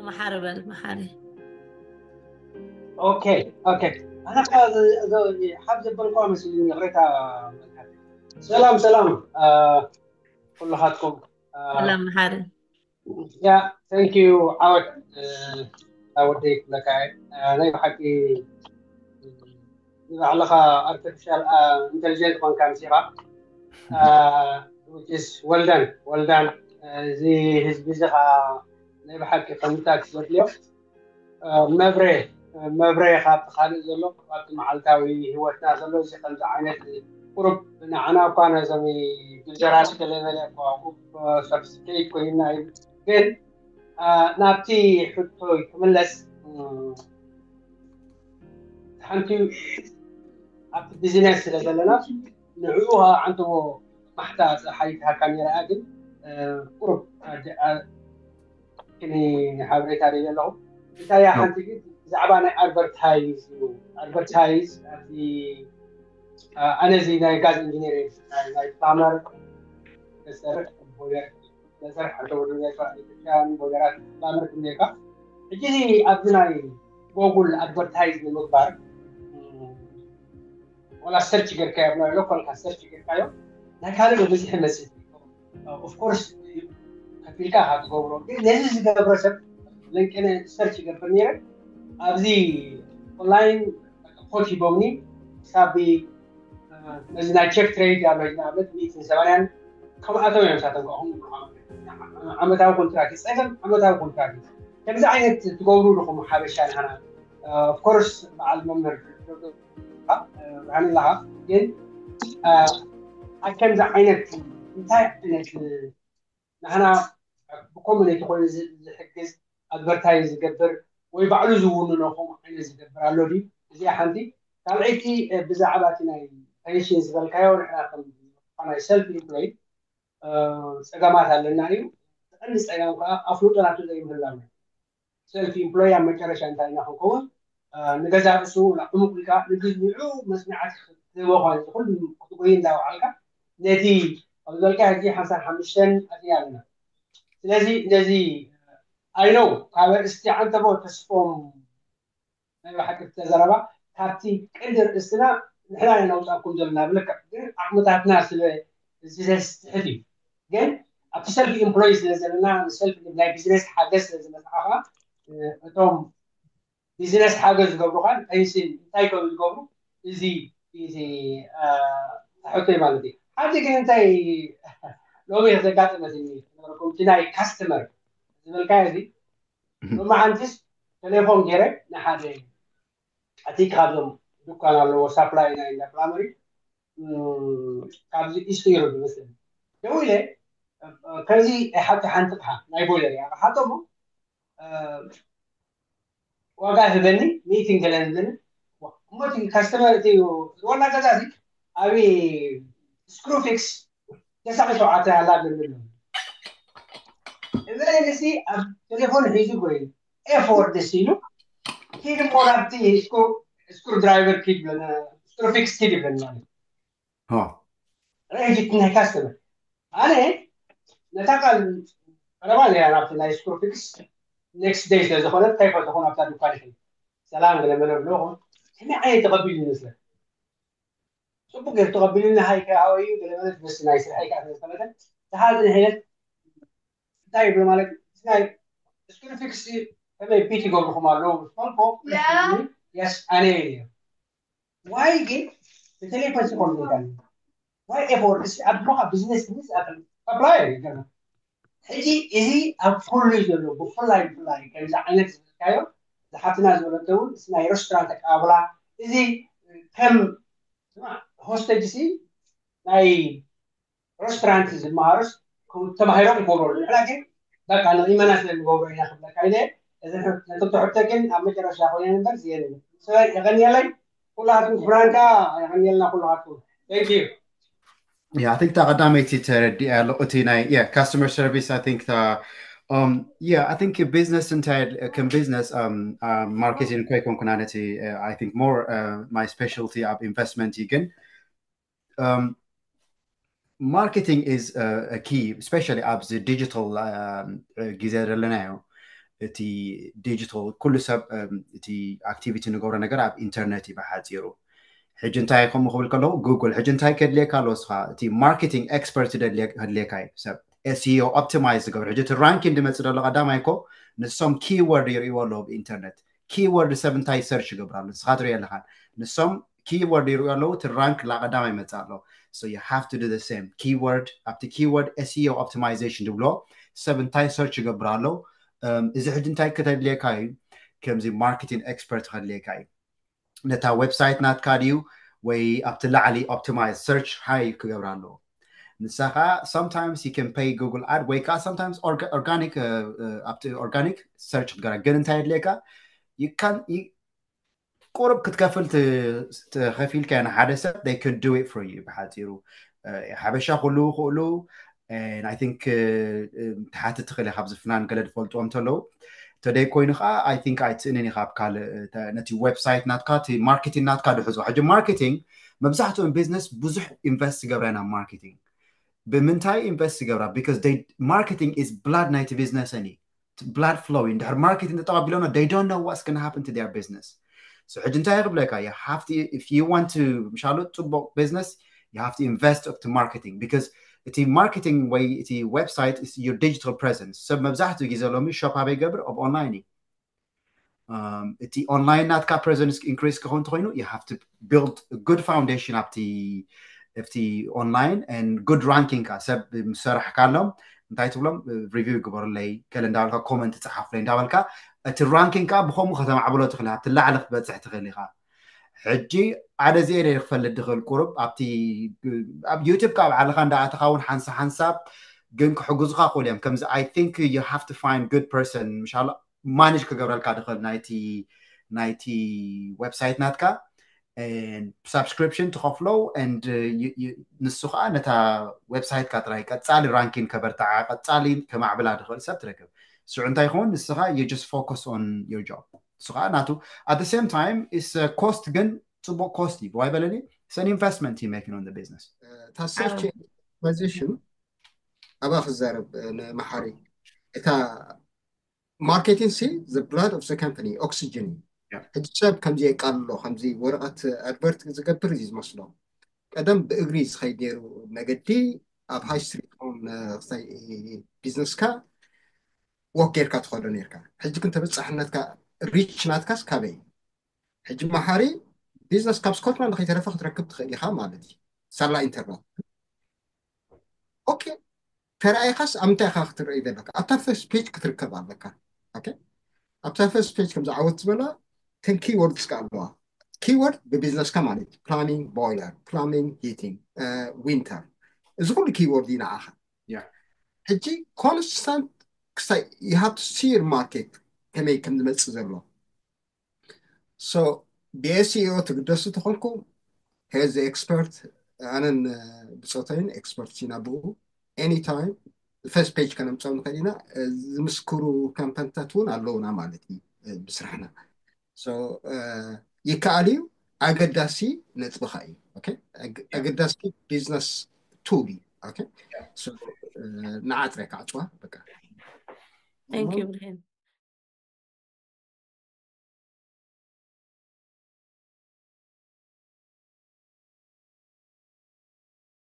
መሓሪ በል መሓሪ። ኦኬ ኦኬ ኣነ ካብ ዘበልኳ መስልኝ ይቕሬታ። ሰላም ሰላም ኩልኻትኩም። ሰላም መሓሪ። Yeah, thank you. ዓወት ወደይ ክብለካ ናይ ብሓቂ ንባዕልኻ ኣርቲፊሻል ኢንቴሊጀንት ኮንካ ምሲኻ። Well done, well done. እዚ ህዝቢ እዚ ከዓ ናይ ብሓቂ ከምታት ዘድልዮ መብሬ መብሬ ካብቲ ካልእ ዘሎ ኣብቲ መዓልታዊ ህይወትና ዘሎ እዚ ከምዚ ዓይነት ቁሩብ ንዓና እኳ ነዞም ዩዘራት ገለ መለ እኳ ሶፊስቲኬት ኮይና ግን ናብቲ ሕቶይ ክምለስ ሓንቲ ኣብቲ ቢዝነስ ስለ ዘለና ንዕኡ ከዓ ዓንተዎ ማሕታ ፀሓይ ትሃካ ነይራ ግን ቁሩብ ክኒ ሓበሬታ ሪኢ ኣለኹ። እንታይ ሓንቲ ግን ብዛዕባ ናይ ኣድቨርታይዝ እዩ። ኣድቨርታይዝ ኣብዚ ኣነ እዚ ናይ ጋዝ ኢንጂነር ናይ ፕላመር ሰርሕ ቦይለር ሰርሕ ኣተወዱ ናይ ፋብሪካን ቦይለራት ፕላመር ክንደካ ሕጂ ኣብዚ ናይ ጎጉል ኣድቨርታይዝ ንምግባር ወላ ሰርች ጌርካዮ ብናሎ ኮልካ ሰርች ጌርካዮ ናይ ካልእ ብዙሕ ይመስል ኦፍኮርስ ከፊልካ ካብ ትገብሮ ግን ነዚ ዝገብሮ ሰብ ለንቀነ ሰርች ይገብር ነይረ ኣብዚ ኦንላይን ኮት ሂቦምኒ ክሳብ ነዚ ናይ ቸክ ትሬድ ኣሎ ንኣብነት ሚእትን ሰማንያን ከምኣቶም እዮም ሳቶም ዓመታዊ ኮንትራክት ፀገም ዓመታዊ ኮንትራክት ከምዚ ዓይነት ትገብሩ ድኹም ሓበሻ ንሃና ኦፍኮርስ በዓል መምህር ብርሃን ኣለኻ ግን ኣብ ከምዚ ዓይነት እንታይ ዓይነት ንሕና ብኮሚኒቲ ኮይኑ ዝሕግዝ ኣድቨርታይዝ ዝገብር ወይ ባዕሉ ዝውንኖ ከምኡ ዓይነት ዝገብር ኣሎ ድዩ? እዚኣ ሓንቲ። ካልኣይቲ ብዛዕባ እቲ ናይ ፔንሽን ዝበልካዮ ንሕና ከም ናይ ሰልፍ ኢምፕሎይድ ፀገማት ኣለና እዩ። ቀንዲ ፀገም ከዓ ኣፍልጦ ናቱ ዘይምህላው እዩ። ሰልፍ ኢምፕሎይ ኣብ መጨረሻ እንታይ ኢና ክንከውን ንገዛ ርእሱ ዕሙቕ ኢልካ ንግዝኡ መፅናዕቲ ክትህቦ ኮነ ኩሉ ክትጎይ እንዳወዓልካ ነቲ ኣብ ዝበልካ ሕጂ ሓምሳን ሓሙሽተን ኣትያ ኣለና ስለዚ ነዚ ኣይነው ካብ ኣርእስቲ ዓንተቦ ተስፎም ናይ ብሓቂ ተዘረባ ካብቲ ቀንዲ ርእስትና ንሕና ነውፃኩም ዘለና ብልክዕ ግን ዓቕምታትና ስለ ዝዘስትሕት እዩ ግን ኣብቲ ሰልፍ ኢምፕሎይ ስለ ዘለና ሰልፍ ናይ ቢዝነስ ሓገዝ ስለ ዝመፅዓ ከዓ እቶም ቢዝነስ ሓገዝ ዝገብሩ ከዓ ፔንሽን እንታይ ከም ዝገብሩ እዚ እዚ ሕቶይ ማለት እዩ ሓንቲ ግን እንታይ ሎሚ ዘጋጠመትኒ ነበርኩም እቲ ናይ ካስተመር ዝበልካዮ እዚ ሎማዓንቲስ ቴሌፎን ገይረ ንሓደ ኣቲ ካብዞም ዱኳን ኣለዎ ሳፕላይ ናይ እንዳ ፕላመሪ ካብዚ ኢስት ኢሮብ ዝመስለኒ ደው ኢለ ከዚ ሓቂ ሓንቲ ቕሓ ናይ ቦይለር እያ ሓቶ ሞ ዋጋ ህበኒ ሚእትን ገለን ዝብል እሞ እቲ ካስተመር እቲ ዋና ገዛ እዚ ኣብ ስክሩፊክስ ተሳቂ ሸውዓተ ኣላ ዝብል እበለንሲ ኣብ ቴሌፎን ሒዙ ኮይኑ ኤፎርድ ሲሉ ኪድ እሞ ናብቲ ስክሩ ድራይቨር ኪድ ስክሩፊክስ ኪድ ይብለኒ ማለት ረጅት ናይ ካስተመር ኣነ ነታ ቃል ቀረባ ነያ ናብቲ ናይ ስክሩፊክስ ኔክስት ደይ ስለ ዝኾነት ከይፈልጥኹ ናብታ ዱካን ይኸይድ ሰላም ገለ መለ ብለኹ ከመይ ዓይነት ተቐቢሉ ይመስለክ ፅቡቅ ገይሩ ተቐቢሉኒ ሃይ ከ ሃወዩ ገለ መለ ትመስል ናይ ስርሐይ ከዓ ስለዝፈለጠ ዝሓዘ ንሕለት እንታይ ይብሎ ማለት ናይ ስክሪፊክስ ከመይ ፒት ይገብርኹም ኣለዉ ዝፈልኮ የስ ኣነ እየ ዋይ ግን ብቴሌፎን ሲኮን ዝዳል ዋይ ኤፎርድ ሲ ኣብ ሞኻ ቢዝነስ ቢዝነስ ኣፕላይ ይገርም ሕጂ እዚ ኣብ ኩሉ እዩ ዘሎ ብፍላይ ብፍላይ ከምዚ ዓይነት ዝብልካዮ ዝሓትና ዝበለቶ እውን ናይ ሬስቶራንት ኣቀባብላ እዚ ከም ሆስቴጅ ሲ ናይ ሬስቶራንት ዝመሃሩስ ተማሂሮም ይገብሩ ንሕና ግን በቃ ንቂመና ስለ ንገብሮ ኢና ክብለካ ኢለ ነቶም ትሕቶ ግን ኣብ መጨረሻ ኮይነ እምበር ዝየለ ሰበይ የቀንየለይ ኩላትኩም ፍራንካ የቀንየልና ኩላትኩም thank you Yeah, I think that ቀዳመይቲ ተረዲኣ ኣለኹ እቲ ናይ yeah, customer service I think the um yeah, I think business እንታይ ከም business um uh, marketing ኮይ ኮንኩና ነቲ uh, I think more uh, my specialty ኣብ investment ግን um marketing is uh, a key especially ኣብዚ digital um, ግዜ ዘለናዮ እቲ digital ኩሉ ሰብ እቲ activity ንገብሮ ነገር ኣብ internet እዩ ብሓፂሩ። ሕጂ እንታይ ከምኡ ክብል ከለኹ Google ሕጂ እንታይ ከድልየካ ኣሎ እስኻ እቲ marketing expert ከድልየካ እዩ ሰብ SEO optimize ዝገብር ሕጂ እቲ ranking ዝመፅእ ዘሎ ቀዳማይ እኮ ንሶም keyword ይርእይዎ ኣለዉ ብ internet keyword ሰብ እንታይ search ይገብር ኣሎ ንስኻ ትሪኦ ኣለኻ ንሶም keyword ይርእዩ ኣለዉ እቲ rank ላ ቀዳማይ ይመፅእ ኣሎ so you have to do the same keyword ኣብቲ keyword SEO optimization ዝብሎ ሰብ እንታይ search ይገብር ኣሎ እዚ ሕጂ እንታይ ከተድልየካ እዩ ከምዚ marketing expert ከድልየካ እዩ ነታ website ናትካ ድዩ ወይ ኣብቲ ላዕሊ optimize search high ክገብር ኣለዎ ንሳ ከዓ sometimes you can pay Google ad ወይ ከዓ sometimes organic ኣብቲ organic search ክትገራ ግን እንታይ የድልየካ ቁሩብ ክትከፍል ተኸፊልካ ንሓደ ሰብ they can do it for you ብሓፂሩ ሓበሻ ኩሉ ክእሉ and I think ትሓትት ትኽእል ኢኻ ኣብዚ ፍናን ገለ ዝፈልጥዎ እንተለዉ ተደይ ኮይኑ ከዓ I think ኣይትስእንን ኢኻ ኣብ ካልእ ነቲ website ናትካ እቲ marketing ናትካ ድሕዞ ሕጂ marketing መብዛሕትኡ business ብዙሕ invest ይገብራ ናብ marketing ብምንታይ invest ይገብራ because marketing is blood ናይቲ business ኒ blood flow እንድሕር marketing ተጠቐቢሎና they don't know what's gonna happen to their business so ሕጂ እንታይ ክብለካ you have to if you want to ምሻሉ ፅቡቅ business you have to invest up to marketing because እቲ marketing ወይ እቲ website is your digital presence ሰብ መብዛሕትኡ ግዜ ሎሚ shop ኣበይ ገብር ኣብ online እዩ እቲ online ናትካ presence increase ክኸውን እንተኮይኑ you have to build good foundation ኣብቲ ኣብቲ online and good ranking ካ ሰብ ምሰራሕካሎም እንታይ ትብሎም review ይግበሩለይ ገለ እንዳበልካ comment ትፅሓፍለይ እንዳበልካ እቲ ranking ካ ብከምኡ ከተማዕብሎ ትኽእል ኣብቲ ላዕሊ ክትበፅሕ ትኽእል ኢኻ ሕጂ ሓደ ዚኤ ክፈልጥ ድኽእል ቁሩብ ኣብቲ ኣብ YouTube ካብ ዓለኻ እንዳኣተኻ እውን ሓንሳ ሓንሳብ ግን ክሕግዙኻ ክእል እዮም ከምዚ I think you have to find good person ምሻሎ manage ክገብረልካ ድኽእል ናይቲ ናይቲ website ናትካ subscription ትኸፍሎ and ንሱ ከዓ ነታ website ካ ጥራይ ቀፃሊ ranking ከበርትዓ ቀፃሊ ከማዕብላ ድኽእል ሰብ ትረክብ ስዑ እንታይ ይኸውን ንስኻ you just focus on your job ንሱ ከዓ ናቱ at the same time is cost ግን ፅቡቅ cost እዩ ብዋይ በለኒ it's an investment you making on the business እታ search optimization ኣባ ክዛረብ ንመሓሪ እታ marketing ሲ the blood of the company oxygen እዩ ሕጂ ሰብ ከምዚ የቃልሎ ከምዚ ወረቐት advert ዝገብር እዩ ዝመስሎ ቀደም ብእግሪ ዝኸይድ ነይሩ መገዲ ኣብ high street ን business ካ walk ጌርካ ትኸዶ ነርካ ሕጂ ግን ተበፃሕነትካ reach ናትካስ ካበይ ሕጂ መሓሪ business ካብ Scotland ከይተረፈ ክትረክብ ትኽእል ኢኻ ማለት እዩ ሳላ internet okay ተረኣይኻስ ኣብ ምንታይ ኢኻ ክትረኢ ዘለካ ኣብታ first page ክትርከብ ኣለካ okay ኣብታ first page ከም ዝዓወት ዝበላ ten keywords ካ ኣለዋ keyword ብ business ካ ማለት እዩ plumbing boiler plumbing heating winter እዚ ኩሉ keyword እዩ ንዓኻ ሕጂ constant ክሳይ you have to see your market ከመይ ከም ዝመፅእ ዘሎ so ብ SEO ትግደሱ ተኾንኩም here's the expert ኣነን ብፆተይን expert ኢና ብኡ anytime first page ከነምፀው ንኽእል ኢና ዝምስክሩ company ታት እውን ኣለውና ማለት እዩ ብስራሕና so ይከኣል እዩ ኣገዳሲ ነጥብኻ እዩ ኣገዳሲ business tool እዩ ንዓጥረ ክዓፅዋ በቃ Thank you ብርሄን